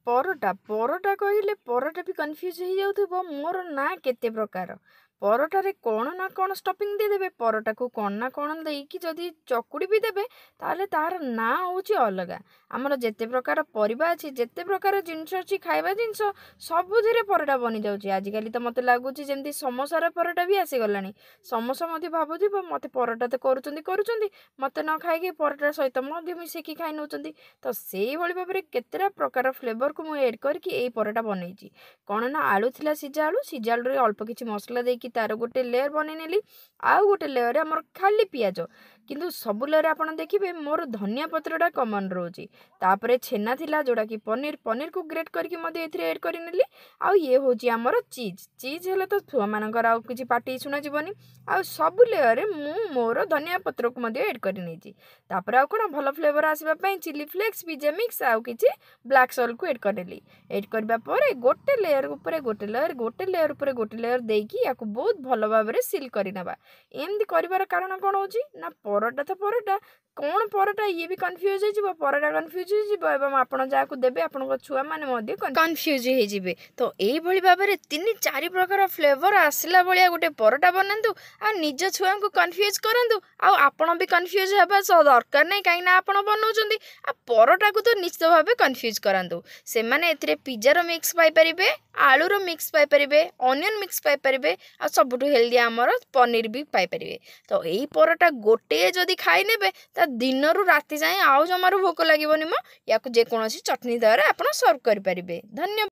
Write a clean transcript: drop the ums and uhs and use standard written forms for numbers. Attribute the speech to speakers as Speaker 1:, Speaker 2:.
Speaker 1: ପରଟା ପରଟା କହିଲେ ପରଟା ବି କନଫ୍ୟୁଜ୍ ହେଇଯାଉଥିବ ମୋର ନା କେତେ ପ୍ରକାର। ପରଟାରେ କ'ଣ ନା କ'ଣ ଷ୍ଟଫିଂ ଦେଇଦେବେ, ପରଟାକୁ କ'ଣ ନା କ'ଣ ଦେଇକି ଯଦି ଚକୁଡ଼ି ବି ଦେବେ, ତାହେଲେ ତାହାର ନାଁ ହେଉଛି ଅଲଗା। ଆମର ଯେତେ ପ୍ରକାର ପରିବା ଅଛି, ଯେତେ ପ୍ରକାର ଜିନିଷ ଅଛି, ଖାଇବା ଜିନିଷ ସବୁଥିରେ ପରଟା ବନିଯାଉଛି। ଆଜିକାଲି ତ ମୋତେ ଲାଗୁଛି ଯେମିତି ସମୋସାର ପରଟା ବି ଆସିଗଲାଣି। ସମୋସା ମଧ୍ୟ ଭାବୁଥିବ, ମୋତେ ପରଟା ତ କରୁଛନ୍ତି କରୁଛନ୍ତି, ମୋତେ ନ ଖାଇକି ପରଟା ସହିତ ମଧ୍ୟ ମିଶେଇକି ଖାଇ ନେଉଛନ୍ତି। ତ ସେଇଭଳି ଭାବରେ କେତେଟା ପ୍ରକାର ଫ୍ଲେଭରକୁ ମୁଁ ଏଡ଼୍ କରିକି ଏଇ ପରଟା ବନେଇଛି। କ'ଣ ନା ଆଳୁ ଥିଲା, ସିଝା ଆଳୁ। ସିଝା ଆଳୁରେ ଅଳ୍ପ କିଛି ମସଲା ଦେଇକି ତାର ଗୋଟେ ଲେୟର ବନେଇ ନେଲି। ଆଉ ଗୋଟେ ଲେୟରରେ ଆମର ଖାଲି ପିଆଜ। କିନ୍ତୁ ସବୁ ଲେୟରରେ ଆପଣ ଦେଖିବେ ମୋର ଧନିଆ ପତ୍ରଟା କମନ୍ ରହୁଛି। ତାପରେ ଛେନା ଥିଲା, ଯେଉଁଟାକି ପନିର। ପନିରକୁ ଗ୍ରେଟ୍ କରିକି ମଧ୍ୟ ଏଥିରେ ଏଡ଼୍ କରିନେଲି। ଆଉ ଇଏ ହେଉଛି ଆମର ଚିଜ୍। ଚିଜ୍ ହେଲେ ତ ଛୁଆମାନଙ୍କର ଆଉ କିଛି ପାଟି ଶୁଣାଯିବନି। ଆଉ ସବୁ ଲେୟରରେ ମୁଁ ମୋର ଧନିଆ ପତ୍ରକୁ ମଧ୍ୟ ଏଡ଼୍ କରିନେଇଛି। ତାପରେ ଆଉ କ'ଣ, ଭଲ ଫ୍ଲେଭର ଆସିବା ପାଇଁ ଚିଲି ଫ୍ଲେକ୍ସ, ପିଜା ମିକ୍ସ ଆଉ କିଛି ବ୍ଲାକ୍ ସଲ୍ଟକୁ ଏଡ଼୍ କରିନେଲି। ଏଡ଼୍ କରିବା ପରେ ଗୋଟେ ଲେୟର ଉପରେ ଗୋଟେ ଲେୟର, ଗୋଟେ ଲେୟର ଉପରେ ଗୋଟେ ଲେୟର ଦେଇକି ୟାକୁ ବହୁତ ଭଲ ଭାବରେ ସିଲ୍ କରିନେବା। ଏମିତି କରିବାର କାରଣ କ'ଣ ହେଉଛି ନା, ପରଟା ତ ପରଟା, କ'ଣ ପରଟା ଇଏ ବି କନଫ୍ୟୁଜ୍ ହେଇଯିବ, ପରଟା କନଫ୍ୟୁଜ୍ ହେଇଯିବ ଏବଂ ଆପଣ ଯାହାକୁ ଦେବେ ଆପଣଙ୍କ ଛୁଆମାନେ ମଧ୍ୟ କନଫ୍ୟୁଜ୍ ହେଇଯିବେ। ତ ଏଇଭଳି ଭାବରେ ତିନି ଚାରି ପ୍ରକାର ଫ୍ଲେଭର ଆସିଲା ଭଳିଆ ଗୋଟେ ପରଟା ବନାନ୍ତୁ ଆଉ ନିଜ ଛୁଆଙ୍କୁ କନଫ୍ୟୁଜ୍ କରନ୍ତୁ। ଆଉ ଆପଣ ବି କନଫ୍ୟୁଜ୍ ହେବା ଦରକାର ନାହିଁ, କାହିଁକିନା ଆପଣ ବନାଉଛନ୍ତି। ଆଉ ପରଟାକୁ ତ ନିଶ୍ଚିତ ଭାବେ କନଫ୍ୟୁଜ୍ କରାନ୍ତୁ। ସେମାନେ ଏଥିରେ ପିଜାର ମିକ୍ସ ପାଇପାରିବେ, ଆଳୁର ମିକ୍ସ ପାଇପାରିବେ, ଅନିଅନ୍ ମିକ୍ସ ପାଇପାରିବେ ଆଉ ସବୁଠୁ ହେଲ୍ଦି ଆମର ପନିର ବି ପାଇପାରିବେ। ତ ଏଇ ପରଟା ଗୋଟିଏ ଯଦି ଖାଇନେବେ, ତା ଦିନରୁ ରାତି ଯାଏଁ ଆଉ ଜମାରୁ ଭୋକ ଲାଗିବନି ମ। ୟାକୁ ଯେକୌଣସି ଚଟଣି ଦ୍ୱାରା ଆପଣ ସର୍ଭ କରିପାରିବେ। ଧନ୍ୟବାଦ।